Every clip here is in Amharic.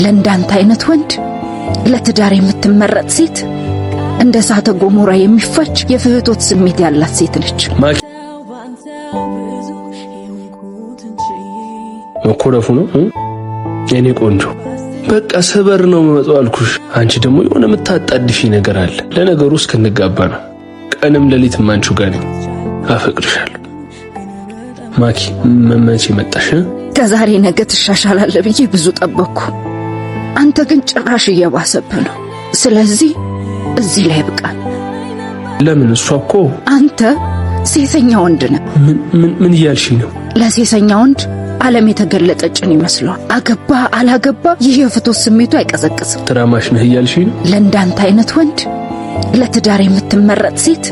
ለእንዳንተ አይነት ወንድ ለትዳር የምትመረጥ ሴት እንደ እሳተ ገሞራ የሚፋጅ የፍትወት ስሜት ያላት ሴት ነች። ማኪ፣ መኮረፉ ነው የኔ ቆንጆ። በቃ ሰበር ነው የምመጣው አልኩሽ። አንቺ ደግሞ የሆነ የምታጣድፊ ነገር አለ። ለነገሩ እስክንጋባ ነው። ቀንም ሌሊትም አንቺው ጋር ነኝ። አፈቅርሻለሁ ማኪ። መቼ መጣሽ? ከዛሬ ነገ ትሻሻላለህ ብዬ ብዙ ጠበቅኩ። አንተ ግን ጭራሽ እየባሰብህ ነው። ስለዚህ እዚህ ላይ ብቃን። ለምን? እሷ እኮ አንተ ሴሰኛ ወንድ ነህ። ምን ምን ምን እያልሽኝ ነው? ለሴሰኛ ወንድ ዓለም የተገለጠ ጭን ይመስለዋል። አገባ አላገባ ይህ የፍትወት ስሜቱ አይቀዘቅዝም። ትራማሽ ነህ እያልሽኝ ነው? ለእንዳንተ አይነት ወንድ ለትዳር የምትመረጥ ሴት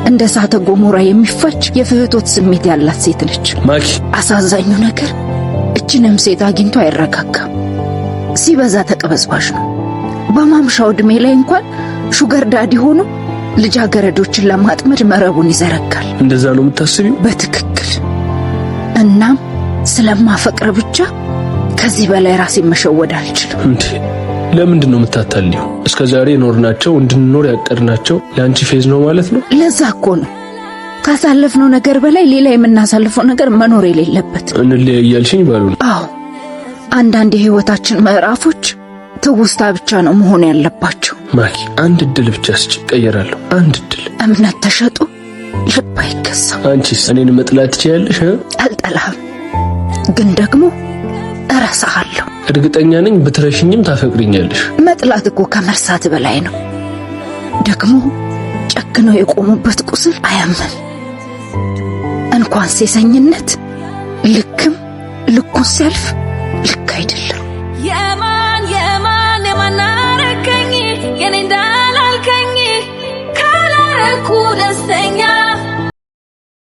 እንደ እሳተ ገሞራ የሚፋጅ የፍትወት ስሜት ያላት ሴት ነች። ማኪ፣ አሳዛኙ ነገር እችንም ሴት አግኝቶ አይረጋጋም። ሲበዛ ተቀበዝባዥ ነው። በማምሻው ዕድሜ ላይ እንኳን sugar daddy ሆኖ ልጃገረዶችን ለማጥመድ መረቡን ይዘረጋል። እንደዛ ነው የምታስቢው? በትክክል። እናም ስለማፈቅር ብቻ ከዚህ በላይ ራሴን መሸወድ አልችልም። እንዴ፣ ለምንድን ነው የምታታልዪው? እስከ ዛሬ ኖርናቸው እንድንኖር ያቀድናቸው ለአንቺ ፌዝ ነው ማለት ነው? ለዛ እኮ ነው ካሳለፍነው ነገር በላይ ሌላ የምናሳልፈው ነገር መኖር የሌለበት። እንለያይ እያልሽኝ ባሉ ነው። አዎ፣ አንዳንድ የህይወታችን ምዕራፎች ትውስታ ብቻ ነው መሆን ያለባቸው። ማኪ፣ አንድ እድል ብቻ ስጭ፣ እቀየራለሁ። አንድ እድል። እምነት ተሸጦ ልብ አይገዛም። አንቺስ እኔን መጥላት ትችያለሽ? አልጠላህም፣ ግን ደግሞ እረሳሃለሁ። እርግጠኛ ነኝ ብትረሽኝም ታፈቅሪኛለሽ። መጥላት እኮ ከመርሳት በላይ ነው። ደግሞ ጨክነው የቆሙበት ቁስል አያምም። እንኳን ሴሰኝነት ልክም ልኩን ሲያልፍ ልክ አይደለም። የማን የማን የማን አረከኝ የኔ እንዳላልከኝ ካላረኩ ደስተኛ።